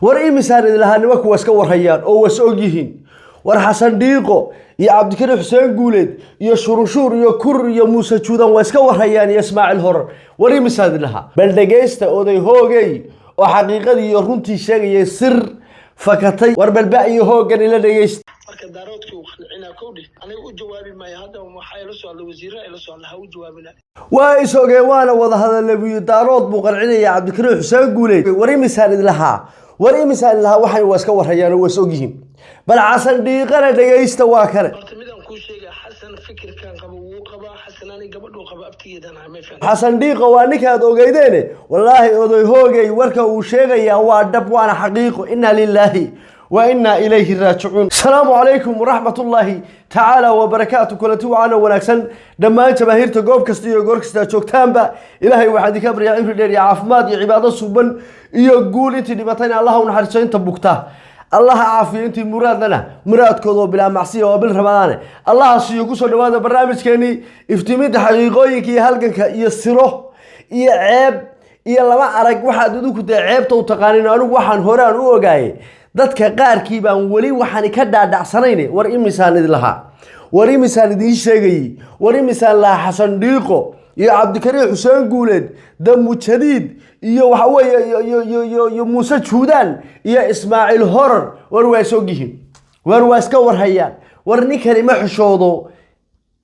War imisaan idin lahaa nimanku waa iska warhayaan oo was og yihiin. War Xasan Dhiiqo iyo Cabdikariim Xuseen Guuleed iyo Shurunshuur iyo Kur iyo Muuse Juudan waa iska warhayaan, iyo Ismaaciil Horar. War imisaan idin lahaa? Bal dhegaysta oday Hoogey oo xaqiiqadii iyo runtii sheegayay, sir fakatay. War balba iyo hooggan ila dhegaysta. Marka Daaroodkii uu qancinaa kowdhi, aniga u jawaabi maayo. Hadda waxaa ila socda wasiirra ila socda, ha u jawaabina. Waa is ogeen, waana wada hadalla buyi. Daarood buu qancinaya Cabdikariim Xuseen Guuleed. War imisaan idin lahaa? War imisaan idin lahaa? Waxay waa iska warhayaan oo waa is ogyihiin. Bal Xasan Dhiiqana dhegaysta, waa kane. Horta midaan kuu sheegaya, Xasan fikirkan qaba wuu qabaa. Xasan aniga gabadhuu qaba abtigeedan ah, may fahamtay? Xasan Dhiiqo waa ninkaad ogeydeene. Wallaahi oday Hoogay warka uu sheegayaa waa dhab, waana xaqiiqo. Inna lilaahi wa inna ilayhi raajicuun. Asalaamu calaykum waraxmatullaahi tacaala wabarakaatu. Kulanti wacaana wanaagsan dhammaan jamaahiirta, goob kasta iyo goor kasta aad joogtaanba. Ilaahay waxaa idinka baryaa cimri dheer iyo caafimaad iyo cibaado suuban iyo guul. Intii dhibatayna Allah u naxariiso, inta bugta Allaha caafiyo, intii muraadlana muraadkooda oo bilaa macsiya oo bil Ramadaane Allaha siiyo. Kusoo dhawaada barnaamijkeenii iftiiminta xaqiiqooyinka iyo halganka iyo siro iyo ceeb iyo lama arag. Waxaad idinku dee ceebta u taqaanin, anigu waxaan horaan u ogaayay. Dadka qaarkii baan weli waxaan ka dhaadhacsanayn. War imisaan idin lahaa? War imisaan idiin sheegayey? War imisaan lahaa Xasan Dhiiqo iyo Cabdikariim Xuseen Guuleed, Damu Jadiid iyo waxa weeye iyo Muuse Juudaan iyo Ismaaciil Horar, war waa is ogyihiin, war waa iska warhayaan. War ninkani ma xishoodo.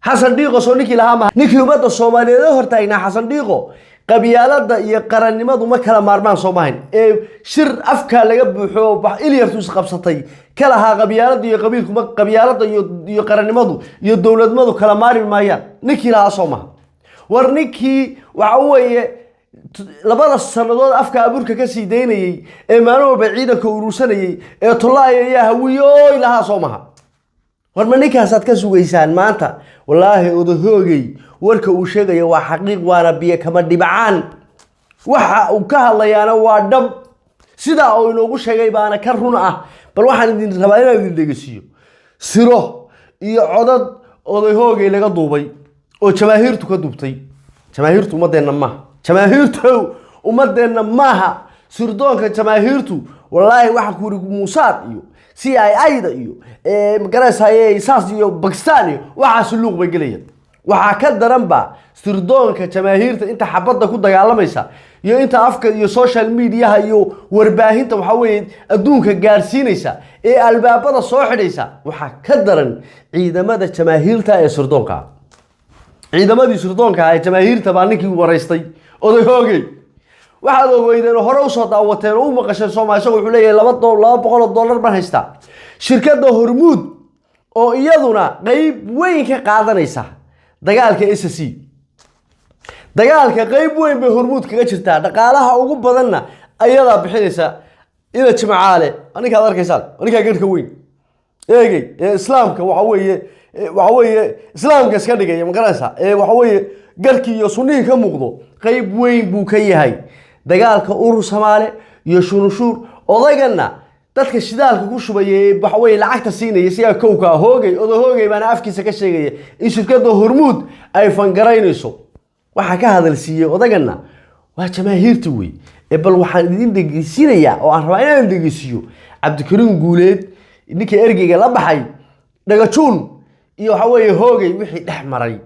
Xasan Dhiiqo soo ninkii lahaa maha, ninkii ummadda Soomaaliyeed ee hortaagnaa Xasan Dhiiqo, qabyaalada iyo qarannimadu ma kala maarmaan soo mahayn, ee shir afkaa laga buuxo ilyartu isqabsatay ka lahaa qabyaalada iyo qabiilku ma qabyaalada iyo qarannimadu iyo dowladnimadu kala maarmi maayaan, ninkii lahaa soo maha? War ninkii waxa weeye 2da sannadood afka abuurka ka sii daynayey ee maalin walba ciidanka urursanayey ee tolaaya ayaa Hawiyooy lahaa soo maha? War ma ninkaasaad ka sugaysaan maanta? Wallaahi odahoogey warka uu sheegaya waa xaqiiq, waana biyo kama dhibcaan. Waxa uu ka hadlayaana waa dhab, sidaa uu inoogu sheegay baana ka run ah. Bal waxaan idin rabaa inaan idin dhegeysiiyo siro iyo codad odahoogay laga duubay oo jamaahiirtu ka duubtay. Jamaahiirtu ummadeenna maaha, jamaahiirtu ummadeenna maaha. Sirdoonka jamaahiirtu, wallaahi waxa ku yidhi Muusaad iyo CIA da iyo magaraysaye saas iyo Bakistan iyo waxaas luuq bay gelayaan. Waxaa ka daranba sirdoonka jamaahiirta inta xabadda ku dagaalamaysa iyo inta afka iyo social mediaha iyo warbaahinta waxaa weeye adduunka gaarsiinaysa ee albaabada soo xidhaysa. Waxaa ka daran ciidamada jamaahiirta ee sirdoonka ah. Ciidamadii sirdoonka ah ee jamaahiirta baa ninkii waraystay oday Hoogey. Waxaad ogeydeen oo hore usoo daawateen oo u maqasheen Sooma, isagu wuxuu leeyahay $200 baan haystaa. Shirkadda Hormuud oo iyaduna qeyb weyn ka qaadanaysa dagaalka SSC, dagaalka qeyb weyn bay Hormuud kaga jirtaa, dhaqaalaha ugu badanna ayadaa bixinaysa. Ina Jimcaale, ninkaad arkaysaan, ninkaa garhka weyn eegey ee islaamka waxa weeye islaamka iska dhigaya, ma garanaysaa, ee waxa weeye garhkii iyo sunnihii ka muuqdo, qeyb weyn buu ka yahay dagaalka Urur Samaale iyo Shurunshuur. Odayganna dadka shidaalka ku shubaya ee waxa weeye lacagta siinaya sigaa kowka Hoogay. Oda Hoogay baana afkiisa ka sheegaya in shirkadda Hormuud ay fangaraynayso. Waxaa ka hadalsiiyey odagana waa jamaahiirta wey. Ee bal waxaan idin dhegeysiinayaa oo aan rabaa inaan dhegeysiiyo Cabdikariim Guuleed, ninkii ergeyga la baxay Dhagajuun, iyo waxa weeye Hoogay wixii dhex maray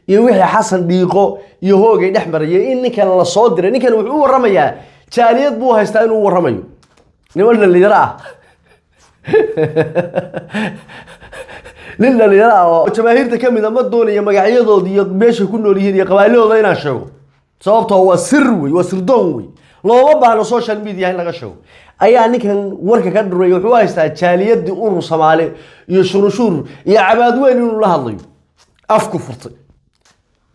iyo wixii Xasan Dhiiqo iyo Hoogay dhex maray iyo in ninkan la soo diray. Ninkan wuxuu u warramayaa, jaaliyad buu haystaa inuu u warramayo, niman dhalinyaro ah, nin dhalinyaro ah oo jamaahiirta ka mid a. Ma doonaya magacyadooda iyo meeshay ku nool yihiin iyo qabailahooda inaan sheego, sababtoo waa sir wey, waa sirdoon wey, looma baahno social media in laga sheego. Ayaa ninkan warka ka dhuray wuxuu haystaa jaaliyadii Urur Soomaali iyo Shurunshuur iyo Cabaadweyn inuu la hadlayo, afku furtay.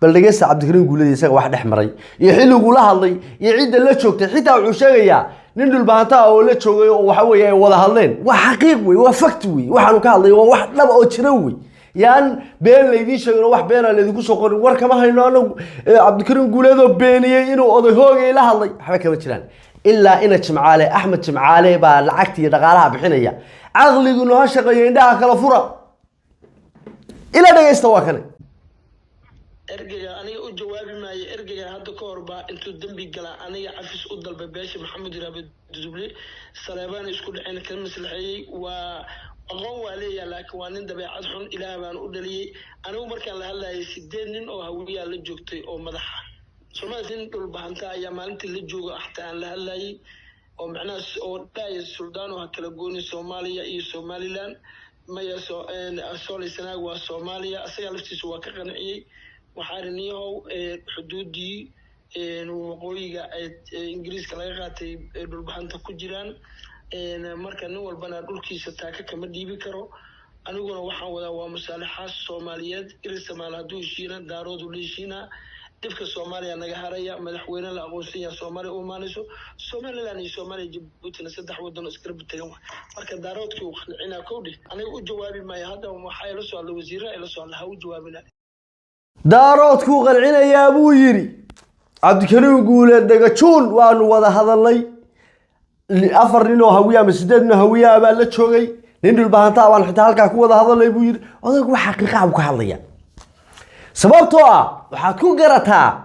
Bal dhegeysta Cabdikariim Guuledi, isaga wax dhex maray iyo xilliguu la hadlay iyo cidda la joogtay. Xitaa wuxuu sheegayaa nin Dhulbahanta ah oo la joogay oo waxa weeye ay wada hadleen. Waa xaqiiq wey, waa fact wey. Waxaanu ka hadlay waa wax dhab oo jira wey. Yaan been laydiin sheegin oo wax beena laydinku soo qorin. War kama hayno anagu Cabdikariim Guuleedoo beeniyey inuu oday Hoogay la hadlay. Waxba kama jiraan. Ilaa ina Jimcaale, Axmed Jimcaale baa lacagta iyo dhaqaalaha bixinaya. Caqligunu ha shaqeeyo, indhaha kala fura. Ila dhegeysta, waa kane. Ergeyga aniga u jawaabi maayo. Ergeyga hadda ka hor baa intuu dembi galaa aniga cafis u dalbay beesha Maxamed Iraabe Duduble. Saleebaan isku dhaceen ka maslaxeeyey. Waa aqoon waa leeyahay, laakiin waa nin dabeecad xun. Ilaah baan u dhaliyey. Anigu markaan la hadlayay 8 nin oo Hawiyaa la joogtay oo madaxa Soomaalia, nin Dhulbahanta ayaa maalintii la jooga xataa aan la hadlayay, oo macnaha oo dhahaya, "Suldaano, ha kala gooni Soomaaliya iyo Somaliland." Maya, Sool Sanaag waa Soomaaliya. Asagaa laftiisa waa ka qanciyey. Waxaa niyahow, xuduudii waqooyiga Ingiriiska laga qaatay Dhulbahanta ku jiraan. Marka nin walbana dhulkiisa taaka kama dhiibi karo. Aniguna waxaan wadaa waa masaalixaas Soomaaliyeed. Irir Samaal hadduu heshiina, Daaroodu la heshiinaa, dhibka Soomaaliya naga haraya, madaxweyne la aqoonsan yaha Soomaaliya u imaanayso. Somaliland iyo Soomaaliya, Jabuutina saddex wadan oo isgarab tagan. Marka Daaroodkii uu qancinaa kowdhe. Aniga u jawaabi maayo. Hadda waxaa ila soo hadlay wasiirra ila soo hadlay, ha u jawaabina. Daaroodkuu qancinayaa buu yidhi Cabdikariim Guuleed Dhagajuun. Waanu wada hadalnay, 4 nin oo Hawiya ama 8 nin oo Hawiyaa baa la joogay, nin Dhulbahantaa baan xitaa halkaa ku wada hadalnay buu yidhi. Odaygu wax xaqiiqaha buu ka hadlaya, sababtoo ah waxaad ku garataa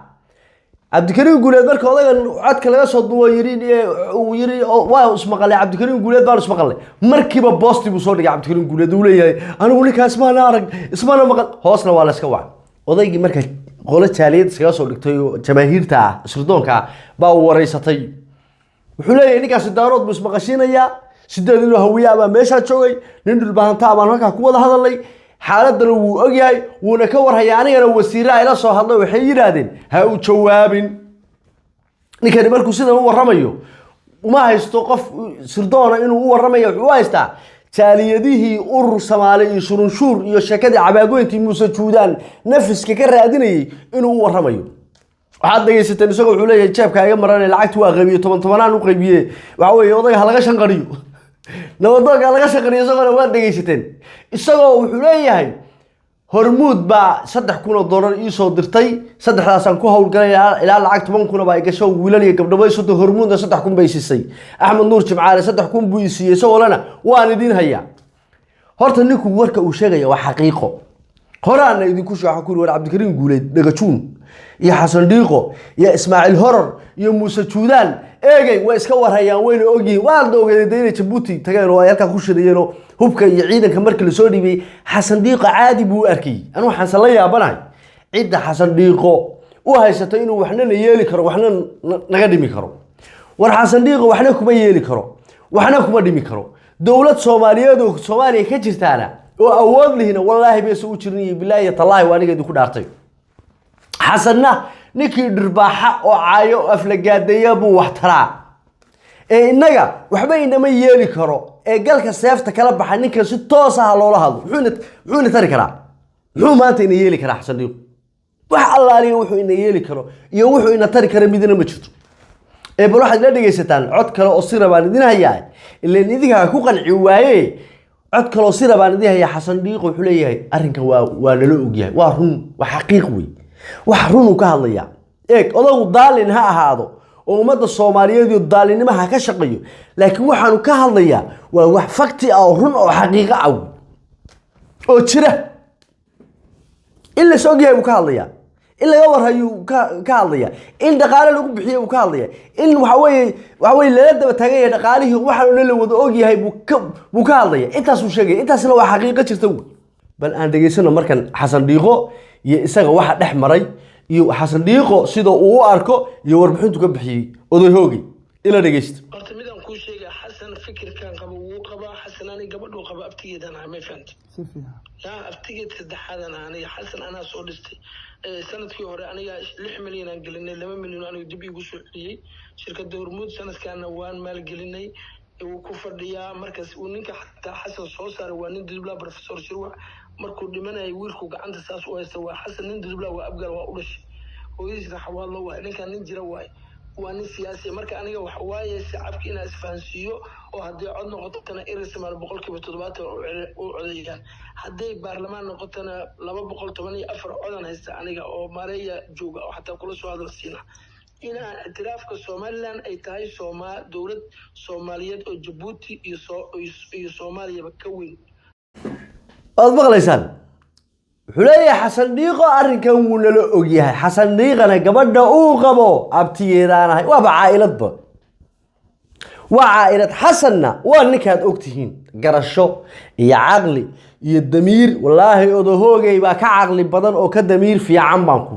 Cabdikariim Guuleed marka odaygan codka laga soo duwo yidhi, uu yidhi waa ismaqalay, Cabdikariim Guuleed baan ismaqalay, markiiba boosti buu soo dhigay Cabdikariim Guuleed. Uu leeyahay, "Anigu ninkaas maana arag, ismana maqal." Hoosna waa la iska wacay odaygii. Marka qolo jaaliyad iskaga soo dhigtay oo jamaahiirta ah, sirdoonka ah, baa wareysatay. Wuxuu leeyahay ninkaasi Daarood buu ismaqashiinayaa, 8 nin oo Hawiyaa baa meeshaa joogay, nin Dhulbahantaa baan halkaa ku wada hadalnay, xaaladana wuu ogyahay, wuuna ka warhayaa. Anigana wasiiraha ila soo hadlay, waxay yidhaahdeen ha u jawaabin ninkani. Markuu sidan u warramayo, uma haysto qof sirdoona inuu u warramayo. Wuxuu u haystaa jaaliyadihii Urur Samaale iyo Shurunshuur iyo sheekadii cabaadweyntii Muuse Juudaan nafiska ka raadinayay inuu u warramayo. Waxaad dhegaysateen isagoo wuxuu leeyahay, "Jeebka iga maranay, lacagti waa qaybiye, toban tobanaan u qaybiye." Waxa weeye odayga ha laga shanqariyo, nabadoonka ha laga shanqariyo. Isagoona waad dhegaysateen isagoo wuxuu leeyahay, "Hormuud baa $3,000 iisoo dirtay, saddexdaasaan ku howlgalay, ilaa lacag 10,000 baa igasho, wiilal iyo gabdhabo isoo. Hormuudna 3,000 bay siisay, Axmed Nuur Jimcaale 3,000 buu isiiyey." Isagoo lena waan idiin hayaa. Horta ninku warka uu sheegaya waa xaqiiqo. Horaana idinku sheego ku war Cabdikariim Guuleed Dhagajuun iyo Xasan Dhiiqo iyo Ismaaciil Horor iyo Muuse Juudaan eegay way iska warhayaan, wayna ogyihiin. Waa la ogeeday dee inay Jabuuti tageen oo ay halkaa ku shirayeen oo hubka iyo ciidanka markii lasoo dhiibay Xasan Dhiiqo caadi buu u arkayey. Anu waxaanse la yaabanahay cidda Xasan Dhiiqo u haysato inuu waxna na yeeli karo, waxna naga dhimi karo. War Xasan Dhiiqo waxna kuma yeeli karo, waxna kuma dhimi karo. Dowlad Soomaaliyeed oo Soomaaliya ka jirtaana oo awood lihina wallaahi bayse u jirin iyo bilaahi iyo tallaahi, waa aniga idinku dhaartay. Xasanna ninkii dhirbaaxa oo caayo oo aflagaadeeya buu wax taraa, ee innaga waxba inama yeeli karo. Ee galka seefta kala baxa ninkan, si toos ah loola hadlo. Muxuuna tari karaa? Muxuu maanta ina yeeli karaa Xasan Dhiiqo? Wax allaaliya wuxuu ina yeeli karo iyo wuxuu ina tari kara midna ma jirto. Ee bal waxaad ila dhegaysataan cod kale oo sira baan idin hayaa, ileen idinkaa ku qanci waaye. Cod kale oo sira baan idin hayaa. Xasan Dhiiqo wuxuu leeyahay arrinkan waa nala ogyahay, waa run, waa xaqiiq wey, wax run uu ka hadlayaa. Eeg, odagu daalin ha ahaado oo ummadda Soomaaliyeed iyo daalinimo ha ka shaqeeyo, laakiin waxaanu ka hadlayaa waa wax fakti ah oo run oo xaqiiqo ah wey, oo jira. In la ogyahay buu ka hadlayaa, in laga warhayo ka hadlaya, in dhaqaale lagu bixiyo buu ka hadlaya, in waxa weye lala daba taagan yahay dhaqaalihii, waxaan o dhan la wada ogyahay buu ka hadlaya. Intaasuu sheegaya, intaasna waa xaqiiqo jirta wey. Bal aan dhegaysano markan Xasan Dhiiqo iyo isaga waxa dhex maray, iyo Xasan Dhiiqo sida uu u arko iyo warbixintu ka bixiyey oday hoogay. Ila dhegeysta. Horta midaan kuu sheega, Xasan fikirkan qabo wuu qabaa. Xasan ani gabadhuu qaba abtigeedan ahaa, may fahamti? Si fiican. Yaa abtigeed saddexaadan ahaa aniga. Xasan anaa soo dhistay. Sanadkii hore aniga 6 milyan aan gelinay, 2 milyan aniga dib iigu soo celiyey shirkadda Hormuud. Sanadkaana waan maalgelinay, wuu ku fadhiyaa. Markaas uu ninka xataa Xasan soo saaray waa nin Dudubla, Professor Shirwac. Markuu dhimanayay wiilku gacanta saas u haysta waa Xasan, nin Dudubla, waa Abgaal, waa u dhashay, hooyadiisna Xawaadlo waay. Ninkan nin jira waay, waa nin siyaasi. Marka aniga waxa waaye shacabka inaa isfahansiiyo, oo haddii cod noqotona Irir Samaal 70% u codeeyaan, hadday baarlamaan noqotona 214 codan haysta aniga oo Mareya jooga oo xataa kula soo hadal siina inaan ictiraafka Somaliland ay tahay sooma dowlad Soomaaliyeed oo Jabuuti iyo Soomaaliyaba ka weyn. Waad maqlaysaan. Wuxuu leeyahay Xasan Dhiiqo arrinkan wuu nala ogyahay. Xasan Dhiiqana gabadha uu qabo abtigeedaanahay, waaba caa'iladba, waa caa'ilad. Xasanna waa ninkaad ogtihiin garasho iyo caqli iyo damiir. Wallaahi odahoogay baa ka caqli badan oo ka damiir fiican baan ku,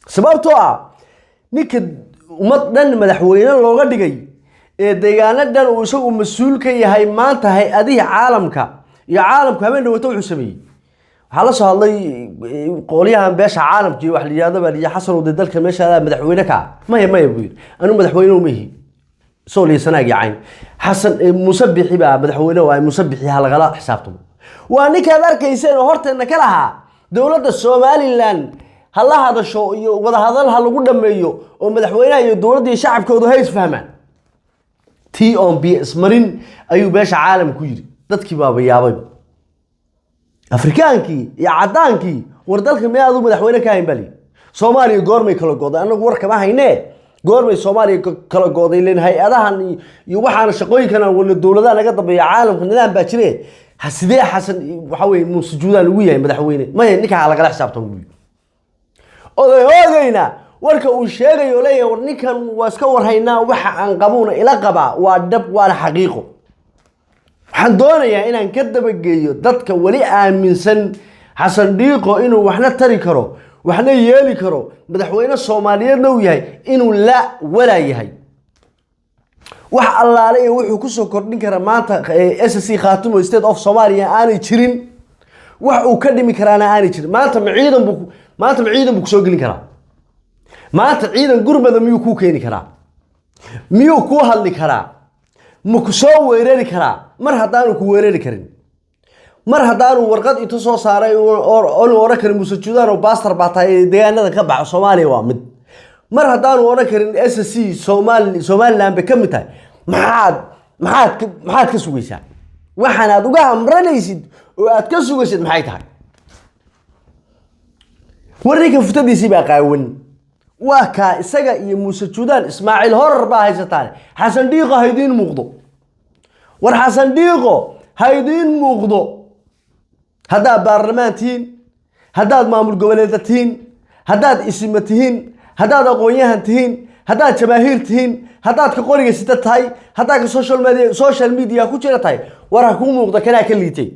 sababtoo ah ninka ummad dhan madaxweyne looga dhigay ee deegaano dhan uu isagu mas-uul ka yahay, maanta hay-adihii caalamka iyo caalamku habeen dhawata wuxuu sameeyey. Waxaa la soo hadlay qolyahan beesha caalamka iyo wax la yidhahdo baa liyi, "Xasan oo dee dalka meesha adaa madaxweyne ka ah." "Maya, maya," buu yidhi, "anigu madaxweyne uma ihi Sool iyo Sanaag iyo Cayn. Xasan Muuse Bixi baa madaxweyne waay, Muuse Bixi ha lagala xisaabtamo." Waa ninkaad arkayseen oo horteenna ka lahaa dowladda Somaliland ha la hadasho iyo wadahadal ha lagu dhameeyo oo madaxweynaha iyo dowladda iyo shacabkoodu ha isfahmaan. Tii oon biyo ismarin ayuu beesha caalamka ku yidhi. Dadkii baaba yaabayba, Afrikaankii iyo caddaankii. "War dalka miyaa aduu madaxweyne ka hayn?" baa layidhi. "Soomaaliya goormay kala gooday? Annagu war kama haynee, goormay Soomaaliya kala gooday? Len hay-adahan iyo waxaana shaqooyinkan aan wadno dowladaha naga dambeeya, caalamka nidaam baa jire. Ha sidee Xasan waxa weye Muuse Juudaan ugu yahay madaxweyne?" "Maya, ninka ha lagala xisaabtamo," buu yidhi. Oday hoogayna warka uu sheegayo oo leeyahay war ninkan waa iska warhaynaa, waxa aan qabuuna ila qabaa, waa dhab waana xaqiiqo. Waxaan doonayaa inaan ka dabageeyo dadka weli aaminsan Xasan Dhiiqo inuu waxna tari karo, waxna yeeli karo, madaxweyne Soomaaliyeedna uu yahay, inuu la walaa yahay. Wax allaale iyo wuxuu kusoo kordhin kara maanta SSC Khaatumo State of Somalia aanay jirin, wax uu ka dhimi karaana aanay jirin. Maanta ma ciidan buu kusoo gelin karaa? Maanta ciidan gurmada miyuu kuu keeni karaa? Miyuu kuu hadli karaa? Ma ku soo weerari karaa? Mar haddaanu ku weerari karin, mar haddaanu warqad intu soo saaray oonu odhan karin Muuse Juudaan oo baastar baa tahay ee deegaanada ka baxa, Soomaaliya waa mid, mar haddaanu odhan karin SSC Somaliland bay ka mid tahay, maxaad ka sugaysaa? Waxaan aad uga hamranaysid oo aad ka sugaysid maxay tahay? War ninka futadiisii baa qaawan. Waa kaa isaga iyo Muuse Juudaan, Ismaaciil Horar baa haysataan. Xasan Dhiiqo ha idiin muuqdo. War Xasan Dhiiqo ha idiin muuqdo. Haddaad baarlamaan tihiin, haddaad maamul goboleeda tihiin, haddaad isima tihiin, haddaad aqoon-yahan tihiin, haddaad jamaahiir tihiin, haddaad ka qoriga sita tahay, haddaad ka social media ku jira tahay, war ha kuu muuqdo kanaa ka liitay.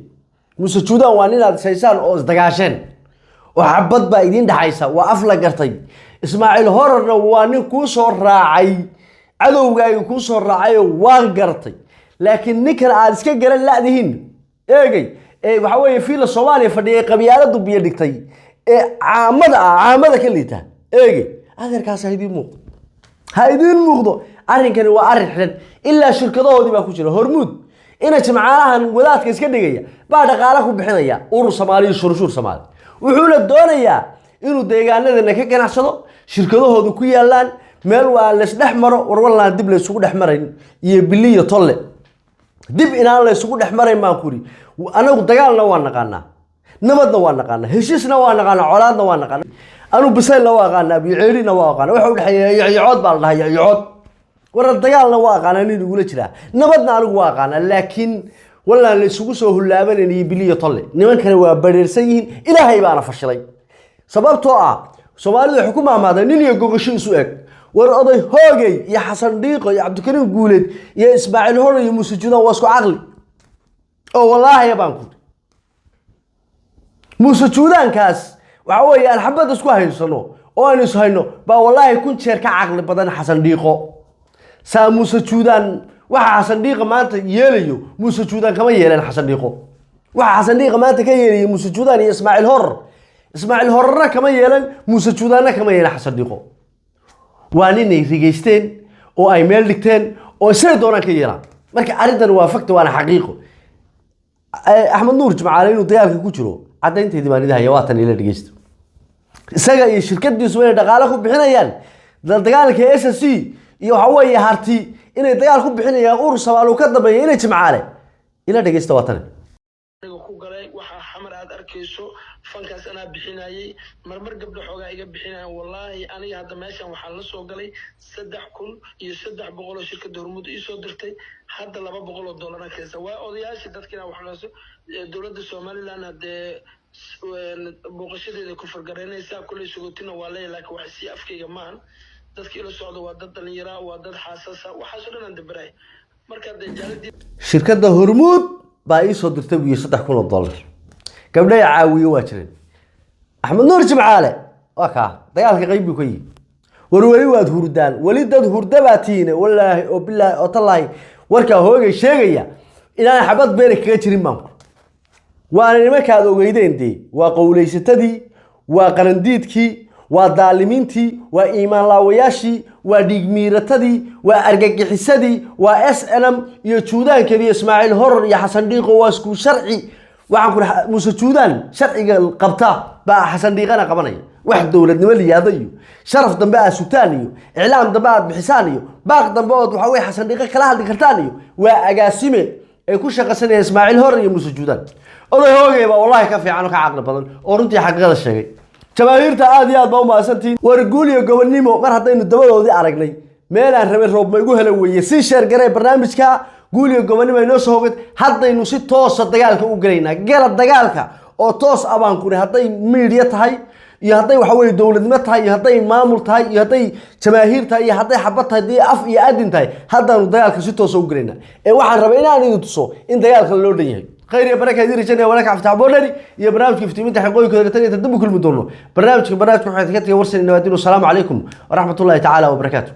Muuse Juudaan waa ninaad ishaysaan oo isdagaasheen oo xabad baa idiin dhaxaysa, waa af la gartay. Ismaaciil Horarna waa nin kuu soo raacay, cadowgaagi kuu soo raacayoo waa gartay. Laakiin ninkan aad iska garan la'dihiin, eegay, ee waxa weeye fiila Soomaaliya fadhiyay, qabyaaladu biyo dhigtay ee caamada ah, caamada ka liita, eegay, adeerkaas ha idiin muuqdo, ha idiin muuqdo. Arrinkani waa arrin xidhan, ilaa shirkadahoodii baa ku jira. Hormuud ina Jimcaalahan wadaadka iska dhigaya baa dhaqaale ku bixinaya urur Soomaaliya, shurshuur Soomaali. Wuxuuna doonayaa inuu deegaanadana ka ganacsado, shirkadahoodu ku yaalaan meel waa laysdhex maro. Warwallaan dib laysugu dhex marayn iyo bili iyo tolle, dib inaan laysugu dhex marayn baan ku iri. Anagu dagaalna waa naqaanaa, nabadna waa naqaanaa, heshiisna waa naqaanaa, colaadna waa naqaanaa, anu bisaylna waa aqaanaa, biyoceerina waa aqaanaa. Waxa udhexeeya yacyacood baa la dhahaa, yacyacood. War dagaalna waa aqaanaa, nin igula jiraa, nabadna anigu waa aqaanaa, laakiin wallaan laysugu soo hullaabanayn iyo biliyo tolle. Nimankani waa bareersan yihiin, Ilaahay baana fashilay, sababtoo ah Soomaalidu waxay ku maahmaadeen nin iyo gogasho isu eg. War oday hoogay iyo Xasan Dhiiqo iyo Cabdikariim Guuleed iyo Ismaaciil Hore iyo Muuse Juudaan waa isku caqli oo wallaahi baan ku Muuse Juudaankaas waxa weeye aan xabad isku haysano oo aan is hayno baa wallaahi kun jeer ka caqli badan Xasan Dhiiqo. Saa Muuse Juudaan waxa Xasan Dhiiqa maanta yeelayo Muuse Juudaan kama yeeleen Xasan Dhiiqo. Waxa Xasan Dhiiqa maanta ka yeelayay Muuse Juudaan iyo Ismaaciil Horar, Ismaaciil Horarna kama yeelan, Muuse Juudaanna kama yeelan Xasan Dhiiqo. Waa ninay rigeysteen oo ay meel dhigteen oo siday doonaan ka yeelaan. Marka arrintan waa fakta waana xaqiiqo. Axmed Nuur Jimcaale inuu dagaalka ku jiro caddaynteedii baan idin haya, waa tan, ila dhegeysta. Isaga iyo shirkadiisu inay dhaqaale ku bixinayaan dagaalka SSC iyo waxa weeye Harti, inay dagaal ku bixinayaan urur Soomaali uu ka dambeeya inay Jimcaale, ila dhegeysta, waa tan. Aniga ku galay waxaa Xamar aad arkayso. Fankaas anaa bixinayay, marmar gabdho xoogaa iga bixinaya. Wallaahi aniga hadda meeshan waxaan la soo galay 3300 oo shirkadda Hormuud iisoo dirtay. Hadda $200 keensa. Waa odayaashii dadkiina wax qaso. Dowladda Somaliland haddee booqashadeeda ku fargaraynaysaa kulley, sugotina waa leeyahay, laakiin wax sii afkayga maahan. Dadka ila socda waa dad dhalinyaraa, waa dad xaasasa, waxaasoo dhan aan dabaraay. Marka dee jaaladii Shirkadda Hormuud baa ii soo dirtay buu yidhi $3000. Gabdhaha caawiye waa jireen. Axmed Nuur Jimcaale waa kaa dagaalka qayb buu ka yihi. War weli waad hurdaan, weli dad hurda baa tihiine. Wallaahi oo bilaahi oo tallaahi, warkaa Hoogay sheegaya inaan xabad beena kaga jirin baan ku. Waana nimankaad ogeydeen dee, waa qowleysatadii, waa qarandiidkii, waa daalimiintii, waa iimaan laawayaashii, waa dhiigmiiratadii, waa argagixisadii, waa SNM iyo Juudaankeedi iyo Ismaaciil Horor iyo Xasan Dhiiqo. Waa isku sharci. Waxaan ku dhaha Muuse Juudaan sharciga qabta baa Xasan Dhiiqana qabanaya. Wax dowladnimo liyaado iyo sharaf dambe aad sugtaan iyo iclaam dambe aad bixisaan iyo baaq dambe ood waxa weye Xasan Dhiiqo kala hadli kartaan iyo waa agaasime ay ku shaqaysanayaan Ismaaciil Horor iyo Muuse Juudaan. Oday Hoogay baa wallahi ka fiican oo ka caqli badan oo runtii xaqiiqada sheegay. Jamaahiirta aad iyo aad baa u mahadsantihiin. War guul iyo gobonnimo. Mar haddaynu dabadoodii aragnay, meelaan rabay roob ma igu hela weeye. Sii share garee barnaamijka. Guul iyo gobonnimo inoo soo hogad. Haddaynu si toosa dagaalka u gelaynaa. Gala dagaalka oo toos abaan kuni, hadday media tahay iyo hadday waxa weye dowladnimo tahay iyo hadday maamul tahay iyo hadday jamaahiir tahay iyo hadday xabad tahay, haddii af iyo adin tahay, haddaanu dagaalka si toosa u gelaynaa. Ee waxaan rabay inaan idin tuso in dagaalka loo dhan yahay. Khayr iyo baraka idin rajaynaya. Walaka Cabditax Boodhari iyo barnaamijka iftiiminta xaqooyinkooda. Tan iyo tan dambi kulmi doono barnaamijka waxaa idinka tagay warsan nawaadin. Wasalaamu calaykum waraxmatullahi tacaala wabarakaatu.